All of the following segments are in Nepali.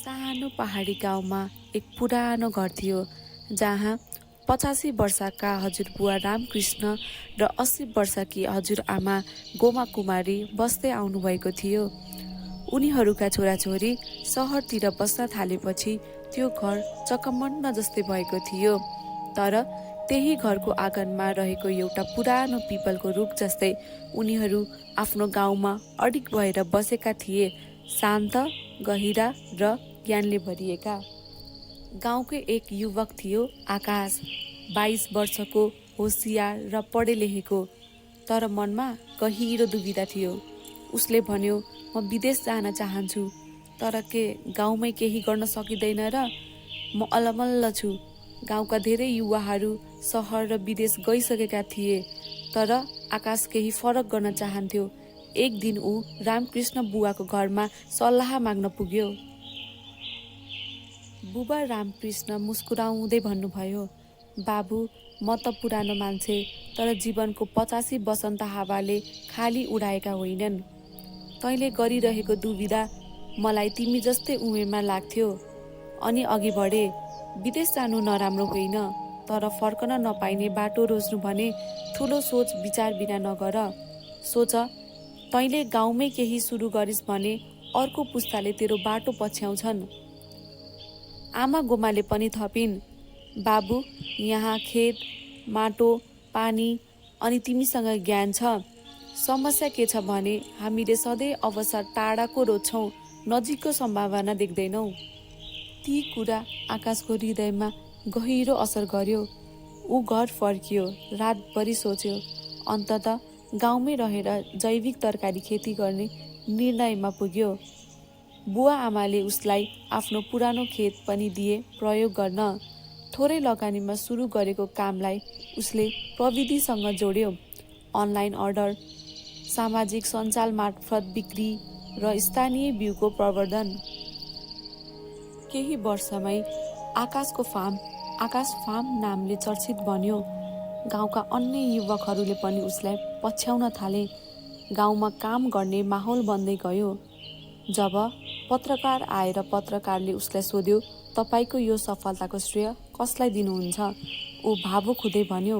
सानो पहाडी गाउँमा एक पुरानो घर थियो जहाँ 85 वर्षका हजुरबुवा रामकृष्ण र 80 वर्षकी हजुरआमा गोमा कुमारी बस्दै आउनुभएको थियो। उनीहरूका छोराछोरी सहरतिर बस्न थालेपछि त्यो घर चकमन्न जस्तै भएको थियो। तर त्यही घरको आँगनमा रहेको एउटा पुरानो पिपलको रुख जस्तै उनीहरू आफ्नो गाउँमा अडिग भएर बसेका थिए, शान्त, गहिरा र ज्ञानले भरिएका। गाउँकै एक युवक थियो आकाश, 22 वर्षको, होसियार र पढे लेखेको, तर मनमा गहिरो दुविधा थियो। उसले भन्यो, म विदेश जान चाहन्छु, तर के गाउँमै केही गर्न सकिँदैन र? म अलमल्ल छु। गाउँका धेरै युवाहरू सहर र विदेश गइसकेका थिए, तर आकाश केही फरक गर्न चाहन्थ्यो। एक दिन ऊ रामकृष्ण बुवाको घरमा सल्लाह माग्न पुग्यो। बुबा रामकृष्ण मुस्कुराउँदै भन्नुभयो, बाबु, म त पुरानो मान्छे, तर जीवनको 85 वसन्त हावाले खाली उडाएका होइनन्। तैँले गरिरहेको दुविधा मलाई तिमी जस्तै उमेरमा लाग्थ्यो। अनि अघि बढे। विदेश जानु नराम्रो होइन, तर फर्कन नपाइने बाटो रोज्नु भने ठुलो सोच विचार बिना नगर। सोच, तैँले गाउँमै केही सुरु गरिस् भने अर्को पुस्ताले तेरो बाटो पछ्याउँछन्। आमा गोमाले पनि थपिन्, बाबु, यहाँ खेत, माटो, पानी अनि तिमीसँग ज्ञान छ। समस्या के छ भने हामीले सधैँ अवसर टाढाको रोज्छौँ, नजिकको सम्भावना देख्दैनौँ। ती कुरा आकाशको हृदयमा गहिरो असर गर्यो। ऊ घर फर्कियो, रातभरि सोच्यो। अन्ततः गाउँमै रहेर जैविक तरकारी खेती गर्ने निर्णयमा पुग्यो। बुवा आमाले उसलाई आफ्नो पुरानो खेत पनि दिए प्रयोग गर्न। थोरै लगानीमा सुरु गरेको कामलाई उसले प्रविधिसँग जोड्यो। अनलाइन अर्डर, सामाजिक सञ्जाल मार्फत बिक्री र स्थानीय बिउको प्रवर्धन। केही वर्षमै आकाशको फार्म आकाश फार्म नामले चर्चित बन्यो। गाउँका अन्य युवकहरूले पनि उसलाई पछ्याउन थाले। गाउँमा काम गर्ने माहौल बन्दै गयो। जब पत्रकार आएर पत्रकारले उसलाई सोध्यो, तपाईको यो सफलताको श्रेय कसलाई दिनुहुन्छ? ऊ भावुक हुँदै भन्यो,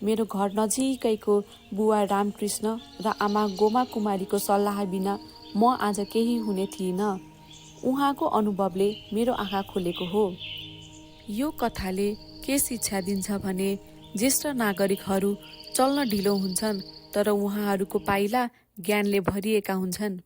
मेरो घर नजिकैको बुवा रामकृष्ण र आमा गोमा कुमारीको सल्लाह बिना म आज केही हुने थिइनँ। उहाँको अनुभवले मेरो आँखा खोलेको हो। यो कथाले के शिक्षा दिन्छ भने ज्येष्ठ नागरिकहरू चल्न ढिलो हुन्छन्, तर उहाँहरूको पाइला ज्ञानले भरिएका हुन्छन्।